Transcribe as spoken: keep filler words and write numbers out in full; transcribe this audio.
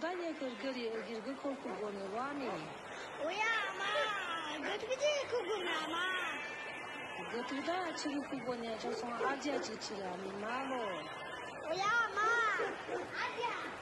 ད་ཉེ་ཁར་གི་རེ་གི་རྒི་ཁོ་ཁུ་གོ་ནི་རོ་ཨ་མི། ཨོ་ཡ་མ། གི་ཐུག་ཅི་ཁུ་གོ་ན་མ། གི་ཐུག་ད་ཆི་གི་ཁུ་གོ་ནི་ཅོ་སོང་ཨ་རྒྱ་ཅིག་ཆི་ཡ་མི་མ་ལོ། ཨོ་ཡ་མ། ཨ་རྒྱ།